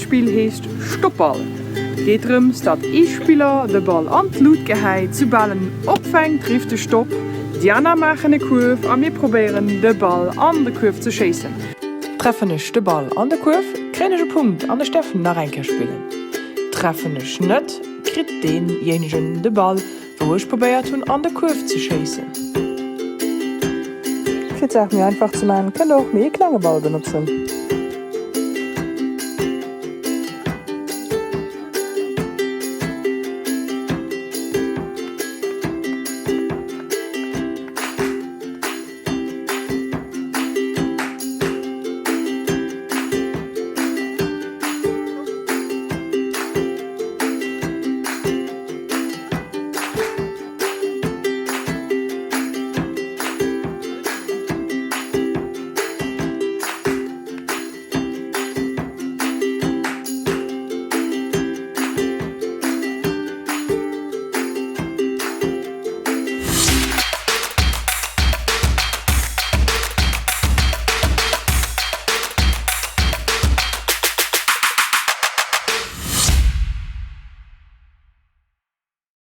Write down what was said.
Spill heescht Stoppball. Et geet drëms, datt ee Spiller de Ball an d'Lut gehäit. Soubal en opfänkt, rifft e Stopp, déi aner maachen e Kuerf a mir probéieren de Ball an de Kuerf ze schéissen. Treffen ech de Ball an de Kuerf, kréien ech e Punkt an ech däerf nach eng Kéier spillen. Treffen ech net, kritt deenjéinegen de Ball, wou ech probéiert hunn an de Kuerf ze schéissen. Fir d'Saach méi einfach ze maachen, kënnt der och méi e klenge Ball benotzen.